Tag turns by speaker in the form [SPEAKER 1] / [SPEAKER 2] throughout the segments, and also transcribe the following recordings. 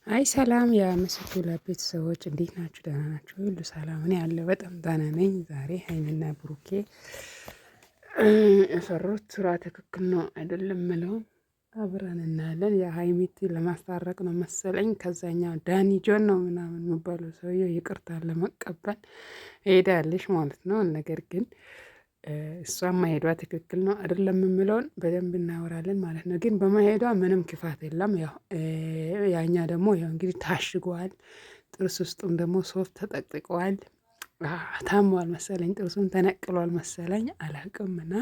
[SPEAKER 1] አይ ሰላም የምስቱ ለቤተሰቦች እንዴት ናችሁ? ደህና ናችሁ? ሁሉ ሰላም እኔ ያለው በጣም ደህና ነኝ። ዛሬ ሀይሚና ብሩኬ የሰሩት ስራ ትክክል ነው አይደለም ምለው አብረን እናያለን። የሀይሚቲ ለማስታረቅ ነው መሰለኝ። ከዛኛው ዳኒ ጆን ነው ምናምን የሚባለው ሰውየው ይቅርታ ለመቀበል ሄዳለች ማለት ነው። ነገር ግን እሷ መሄዷ ትክክል ነው አይደለም የምለውን በደንብ እናወራለን ማለት ነው። ግን በመሄዷ ምንም ክፋት የለም። ያው ያኛ ደግሞ ያው እንግዲህ ታሽጓል። ጥርስ ውስጡም ደግሞ ሶፍት ተጠቅጥቀዋል። ታሟል መሰለኝ፣ ጥርሱን ተነቅሏል መሰለኝ አላቅም። እና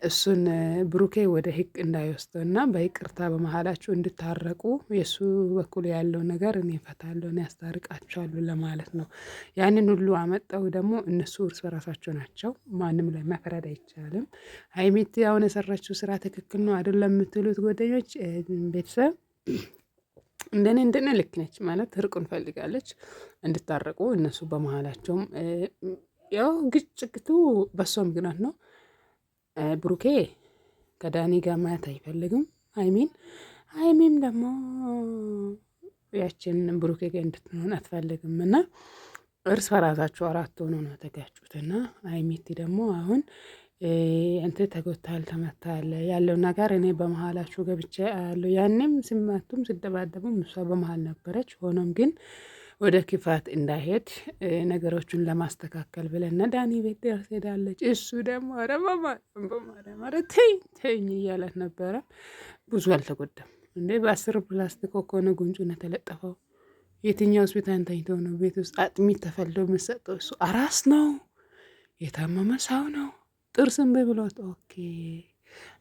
[SPEAKER 1] እሱን ብሩኬ ወደ ህግ እንዳይወስደው እና በይቅርታ በመሀላችሁ እንድታረቁ የእሱ በኩል ያለው ነገር እኔ እፈታለሁ፣ እኔ ያስታርቃቸዋለሁ ለማለት ነው። ያንን ሁሉ አመጣው ደግሞ እነሱ እርስ በራሳቸው ናቸው። ማንም ላይ መፍረድ አይቻልም። ሀይሚቲ አሁን የሰራችው ስራ ትክክል ነው አይደለም የምትሉት ጓደኞች ቤተሰብ እንደኔ እንደኔ ልክ ነች ማለት እርቁን ፈልጋለች እንድታረቁ እነሱ በመሀላቸውም ያው ግጭቱ በሷ ምክንያት ነው። ብሩኬ ከዳኒ ጋር ማየት አይፈልግም ሀይሚን፣ ሀይሚም ደግሞ ያችን ብሩኬ ጋር እንድትሆን አትፈልግም እና እርስ በራሳቸው አራት ሆኖ ነው ተጋጩት እና ሀይሚቲ ደግሞ አሁን አንተ ተጎድተሃል፣ ተመታሃል ያለው ነገር እኔ በመሀላችሁ ገብቼ አያለሁ። ያኔም ስማቱም ስደባደቡም እሷ በመሀል ነበረች። ሆኖም ግን ወደ ክፋት እንዳይሄድ ነገሮችን ለማስተካከል ብለን ዳኒ ቤት ደርስ ሄዳለች። እሱ ደግሞ ኧረ በማርያም ኧረ ተይኝ ተይኝ እያላት ነበረ። ብዙ አልተጎዳም እንዴ በ10 ፕላስቲክ ከሆነ ጉንጩን የተለጠፈው የትኛው ሆስፒታል ተኝቶ ነው? ቤት ውስጥ አጥሚት ተፈልዶ የምሰጠው እሱ አራስ ነው፣ የታመመ ሰው ነው። ጥርስም ብሎት okay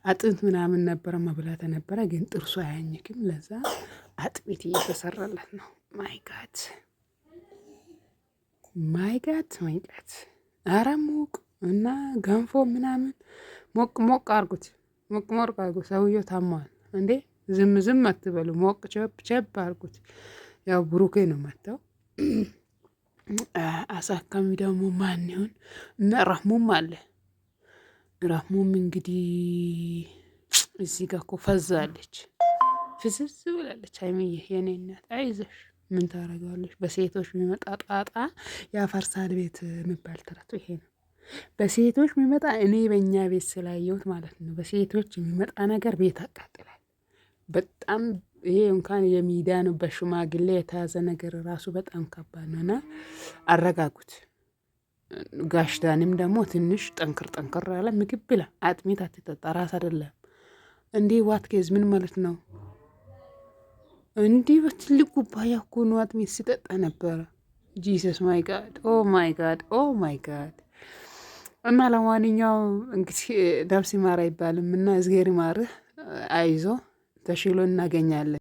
[SPEAKER 1] አጥንት ምናምን ነበረ መብላት ነበረ፣ ግን ጥርሱ አያኝክም። ለዛ አጥሚት እየተሰራለት ነው። My God, my God, my God! አረ ሙቅ እና ገንፎ ምናምን ሞቅ ሞቅ አርጉት፣ ሞቅ ሞቅ አርጉት። ሰውየው ታሟል እንዴ! ዝም ዝም አትበሉ። ሞቅ ቸብ ቸብ አርጉት። ያው ብሩኬ ነው መጥተው አሳካሚ ደግሞ ማን ይሆን? እና ረህሙም አለ። ራህሙም እንግዲህ እዚህ ጋር እኮ ፈዛለች፣ ፍዝዝ ብላለች። ሀይሚዬ የኔ እናት አይዞሽ፣ ምን ታደርጋለች? በሴቶች የሚመጣ ጣጣ ያፈርሳል ቤት የሚባል ተረቱ ይሄ ነው። በሴቶች የሚመጣ እኔ በእኛ ቤት ስላየሁት ማለት ነው። በሴቶች የሚመጣ ነገር ቤት አቃጥላል በጣም። ይሄ እንኳን የሚዲያ ነው። በሽማግሌ የተያዘ ነገር ራሱ በጣም ከባድ ነው እና አረጋጉት። ጋሽ ዳኒም ደግሞ ትንሽ ጠንክር ጠንክር ያለ ምግብ ብላ፣ አጥሚት አትጠጣ። ራስ አይደለም እንዲህ what case ምን ማለት ነው? እንዲህ በትልቅ ኩባያ እኮ ነው አጥሚት ሲጠጣ ነበረ። Jesus, my God, oh my God, oh my God። እና ለማንኛውም እንግዲህ ነፍስ ይማር አይባልም እና እግዜር ይማርህ፣ አይዞ ተሽሎ እናገኛለን።